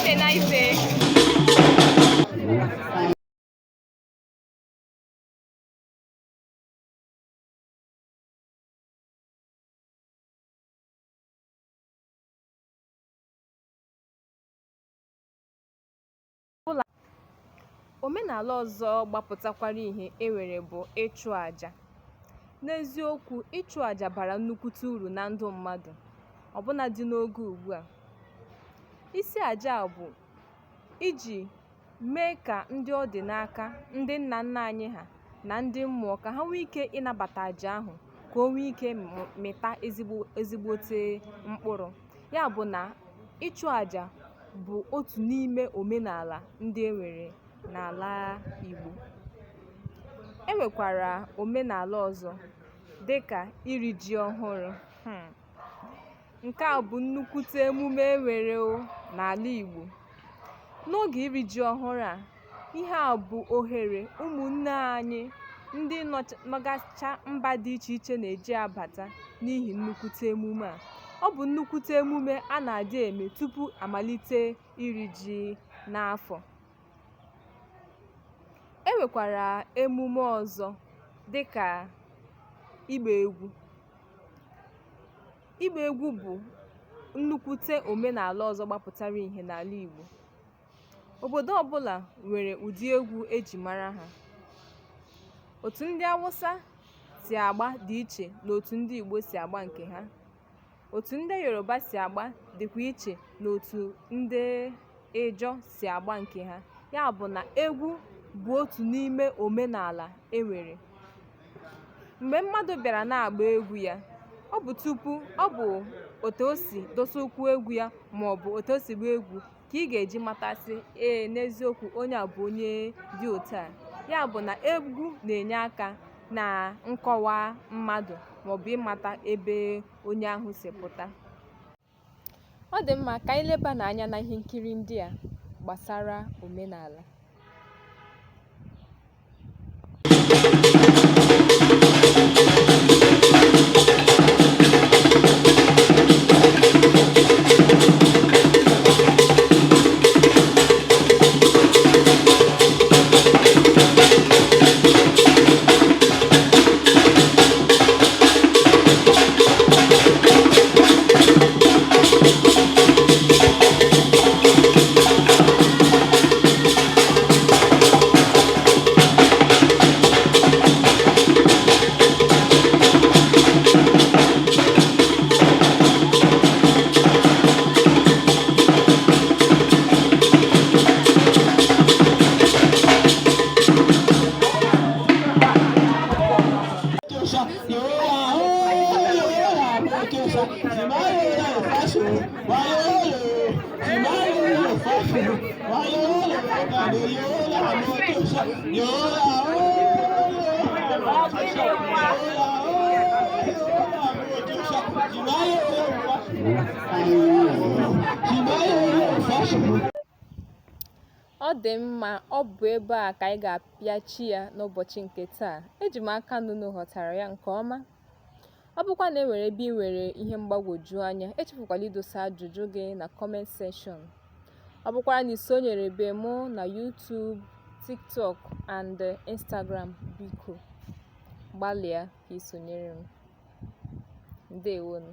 Have a nice day. Omenala ọzọ gbapụtakwara ihe e nwere bụ ịchụ àjà. N'eziokwu, ịchụ àjà bara nnukwute uru na ndụ mmadụ, ọbụnadị n'oge ugbu a. Isi àjà a bụ iji mee ka ndị ọ dị n'aka, ndị nna nna anyị ha na ndị mmụọ, ka ha nwee ike ịnabata àjà ahụ, ka o nwee ike mịta ezigbo ezigbote mkpụrụ. Ya bụ na ịchụ àjà bụ otu n'ime omenala ndị e nwere n'ala Igbo. E nwekwara omenala ọzọ dịka iri ji ọhụrụ. Nke a bụ nnukwute emume e nwere o n'ala Igbo. N'oge iri ji ọhụrụ a, ihe a bụ ohere ụmụnne anyị ndị nọgacha mba dị iche iche na-eji abata n'ihi nnukwute emume a. Ọ bụ nnukwute emume a na-adị eme tupu amalite iri ji n'afọ. E nwekwara emume ọzọ dịka ịgba egwu. Ịgba egwu bụ nnukwute omenala ọzọ gbapụtara ihe n'ala Igbo. Obodo ọbụla nwere ụdị egwu e ji mara ha. Otu ndị Awụsa si agba dị iche n'otu ndị Igbo si agba nke ha. Otu ndị Yoruba si agba dịkwa iche n'otu ndị Ijọ si agba nke ha. Ya bụ na egwu bụ otu n'ime omenala e nwere. Mgbe mmadụ bịara na-agba egwu ya, ọ bụ tupu ọ bụ otu o si dosa ụkwụ egwu ya maọbụ otu o si gbaa egwu ka ị ga-eji matasị, ee, n'eziokwu, onye a bụ onye dị otu a. Ya bụ na egwu na-enye aka na nkọwa mmadụ maọbụ ịmata ebe onye ahụ si pụta. Ọ dị mma ka anyị leba anya na ihe nkiri ndị a gbasara omenala. Ọ dị mma, ọ bụ ebe a ka anyị ga-apịachi ya n'ụbọchị nke taa. Eji m aka na unu ghọtara ya nke ọma. Ọ bụkwa na e nwere ebe ị nwere ihe mgbagwoju anya, echefukwala idosa ajụjụ gị na comment section. Ọ bụkwara na i sonyerebe mụ na YouTube, TikTok and Instagram, biko gbalịa ka ị sonyere m. Ndewonu.